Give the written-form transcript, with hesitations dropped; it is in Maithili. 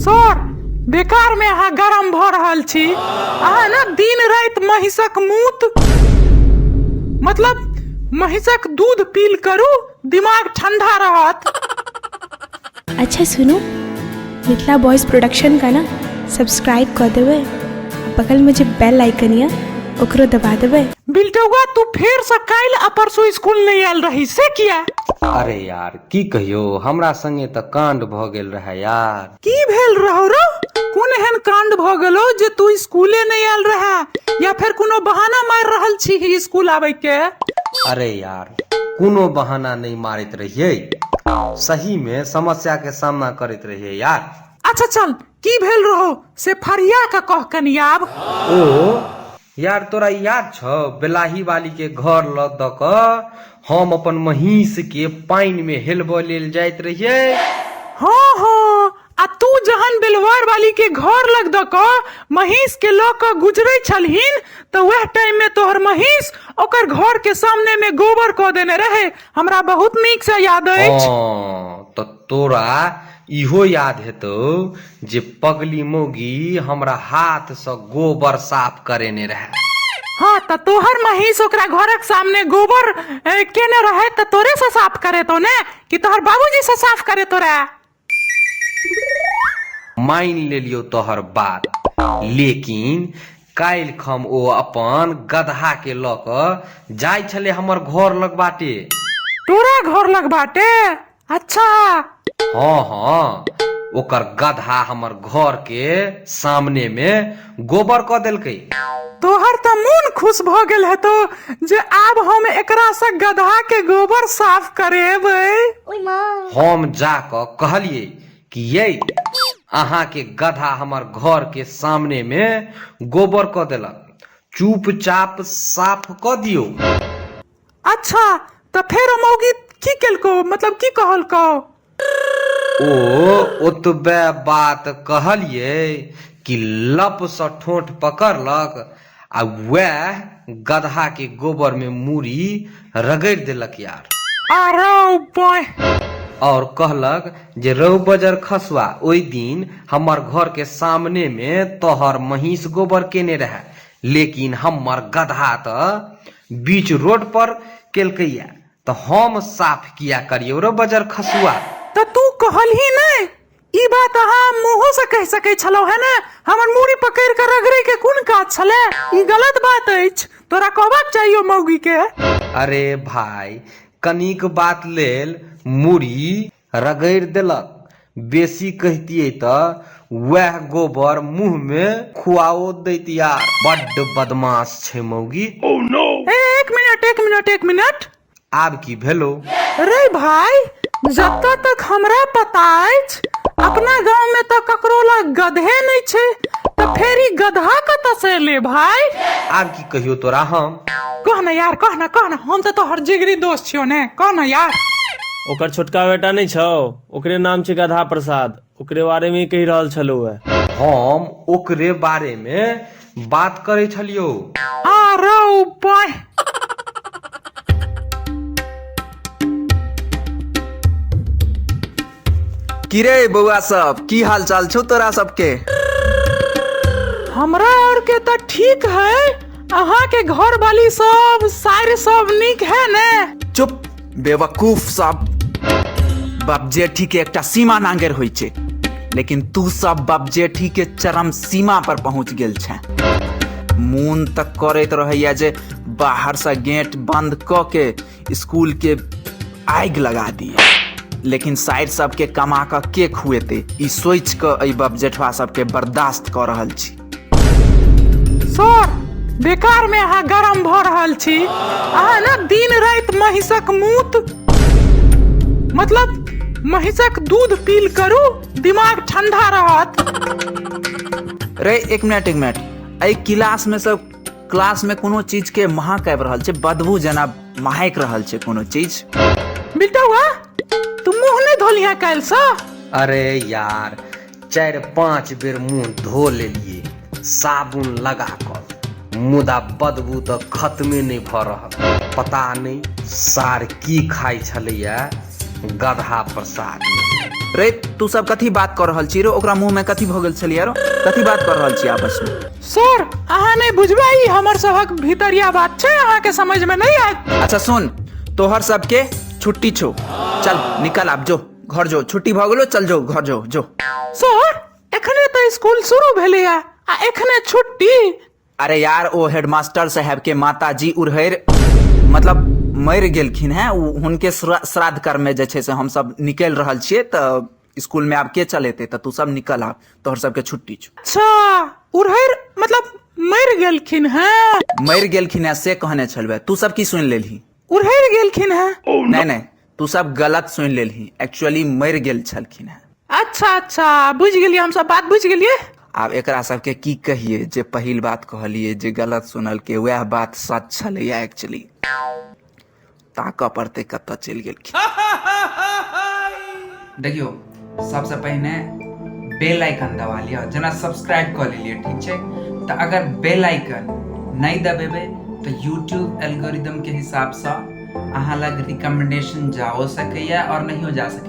सर, बेकार में अहाँ गरम भऽ रहल छी। अहाँ ने दिन राति महिषक मूत, मतलब महिषक दूध पील करू, दिमाग ठंडा रहत। अच्छा सुनू, मिथिला बॉयज प्रोडक्शन का ना सब्सक्राइब कऽ देबै आ बगलमे जे बेल आइकन यऽ ओकरो दबा देबै। बिलटौआ, तू फेर से काल्हि आ परसू स्कूल नहीं आयल रही, से किया? अरे यार, की कहियो, हमरा संगे तऽ कांड भऽ गेल रहै यार। की भेल रहो रो? कोन एहन कांड भऽ गेलो जे तू स्कूले नहीं आयल रहे, या फेर कोनो बहाना मारि रहल छी स्कूल आबै के? अरे यार, कोनो बहाना नहीं मारैत रहियै, सही में समस्या के सामना करैत रहियै यार। अच्छा चल, की भेल रहो से फरिया के कह कनी आब। ओ यार, तोरा याद छौ बेलाही वाली के घर लग दऽ कऽ हम अपन महींस के पानि में हेलबऽ लेल जाइत रहियै? हाँ हाँ, आ तू जहन बेलवार वाली के घर लग दऽ कऽ महींस के लऽ कऽ गुजरै छलहिन तऽ वएह टाइम में तोहर महींस ओकर घर के सामने में गोबर कऽ देने रहे, हमरा बहुत नीक से याद अछि। हाँ, तऽ तोरा इहो याद हेतौ जे पगली मौगी हमरा हाथ सँ गोबर साफ करेने रहै। हाँ, तऽ तोहर महींस ओकरा घरक सामने गोबर केने रहे तऽ तोरे से साफ करेतौ ने, कि तोहर बाबूजी से साफ करेतौ रे? मानि लेलियौ तोहर बात, लेकिन काल्हि खम ओ अपन गदहा के लऽ कऽ जाइ छलै हमर घर लग बाटे। तोरा घर लग बाटे? अच्छा। हाँ हाँ, ओकर गदहा हमर घर के सामने में गोबर कऽ देलकै। तोहर तऽ मोन खुश भऽ गेल हेतौ जे आब हम एकरा से गदहा के गोबर साफ करेबै। हम जा कऽ कहलियै कि यै, अहाँ के गधा हमर घर के सामने में गोबर कऽ देलक, चुपचाप साफ कऽ दियौ। अच्छा, तऽ फेर ओ मौगी की केलकौ, मतलब की कहलकौ? ओ ओतबे बात कहलियै कि लप सँ ठोंठ पकड़लक आ वैह गदहा के गोबर में मूड़ी रगड़ि देलक यार। आ रौ बाँहि। और कहलक जे रौ बजर खसुआ, ओहि दिन हमर घर के सामने में तोहर महींस गोबर केने रहै, लेकिन हमर गदहा तऽ बीच रोड पर केलकैया, तऽ हम साफ किया करियौ रौ बजर खसुआ। तऽ तू कहलही नहि? ई बात अहाँ मुँहो से कहि सकै छलहुँ है ने? हमर मूड़ी पकड़ि कऽ रगड़ै के कोन काज छलै? ई गलत बात अछि, तोरा कहबाक चाहियो मौगी के। अरे भाय, कनिक बात लेल मूड़ी रगड़ि देलक, बेसी कहितियै तऽ वएह गोबर मुँह मे खुआओ दैत यार। बड्ड बदमाश छै मौगी। ए, एक मिनट, एक मिनट, एक मिनट। आब की भेलो? रे भाई, जतऽ तक हमरा पता अछि, अपना गांव में तऽ ककरो लग गधे नहि छै, तऽ फेर ई गधा कतऽ से एलै भाई? आब की कहियो तोरा हम? कह ना यार, कह ना, कह ना, हम तऽ तोहर जिगरी दोस्त छियौ ने, कह ना यार। ओकर छोटका बेटा नहि छौ, ओकरे नाम छै गधा प्रसाद, ओकरे बारे में कहि रहल छलौ हे। हम ओकरे बारे में बात करै छलियौ। आ रौ बाँहि। की रे बौआ सब, की हाल चाल छौ तोरा सबके? हमरा और के तऽ ठीक है, अहाँ के घर वाली सब सार सब नीक है ने? चुप बेवकूफ सब, बाप जेठी के एकटा सीमा नांगेर होइ छै, लेकिन तू सब बाप जेठी के चरम सीमा पर पहुंच गेल छै। मोन तक करैत रहैया जे बाहर से गेट बंद क के स्कूल के आगि लगा दिए, लेकिन साइड सबके कमा क के खुएते, ई सोच क एहि बाप जेठवा सबके बर्दाश्त क रहल छी। सर, बेकार में अहाँ गरम भऽ रहल छी। अहाँ ने दिन राति महिषक मूत, मतलब महिषक दूध पील करू, दिमाग ठंडा रहत। रे एक मिनट, एक मिनट, एहि क्लास में सब क्लास में कोनो चीज के महक आबि रहल छै, बदबू जेना महक रहल छै कोनो चीज। बिलटौआ, तू मुंह नहि धोलिहे काल्हि सँ? अरे यार, 4-5 बेर मुंह धो लेलिए साबुन लगा कऽ, मुदा बदबू तऽ खत्मे नहि भऽ रहल। पता नहि सार की खाइ छलैया गधा प्रसाद में। रे तू सब कथी बात कऽ रहल छी रो? ओकरा मुंह में कथी भऽ गेल छलियै रो? कथी बात कऽ रहल छी आपस में? सर, अहाँ नहि बुझबै, ई हमर सभक भीतरिया बात छै, अहाँके समझ में नहि आयत। अच्छा सुन, तोहर सबके छुट्टी छौ, चल निकल आब, जो घर जो, छुट्टी भऽ गेलो, चल जो घर जो जो। सर, एखने तऽ स्कूल शुरू भेलैया आ एखने छुट्टी? अरे यार, ओ हेडमास्टर साहब के माताजी उड़हरि मतलब मरि गेलखिन हैं, ओ हुनके श्राद्ध कर्म में जे छै से हमसब निकलि रहल छियै, तऽ स्कूल में आब के चलेतै? तऽ तू सब निकल आब, तोहर सबके छुट्टी छौ। अच्छा, उड़हरि मतलब मरि गेलखिन हैं? मरि गेलखिन हैं से कहने छलबै, तू सब की सुनि लेलही? उड़हरि गेलखिन हैं। नहि नहि, तू सब गलत सुनि लेलही, एक्चुअली मरि गेल छलखिन हैं। अच्छा अच्छा, बुझि गेलियै, हमसब बात बुझि गेलियै। आब एकरा सबके की कहियै जे पहिल बात कहलियै जे गलत सुनलकै, वएह बात सच छलैया एक्चुअली। ताकऽ पड़तै कतऽ चलि गेलखिन। देखियौ, सबसँ पहिने बेल आइकन दबा लिअ, जेना सब्सक्राइब कऽ लेलियै, ठीक छै? तऽ अगर बेल आइकन नहि दबेबै तऽ यूट्यूब एल्गोरिदमके हिसाबसँ अहाँ लग रिकमेंडेशन जाओ सकैए आओर नहियो जा सकैए।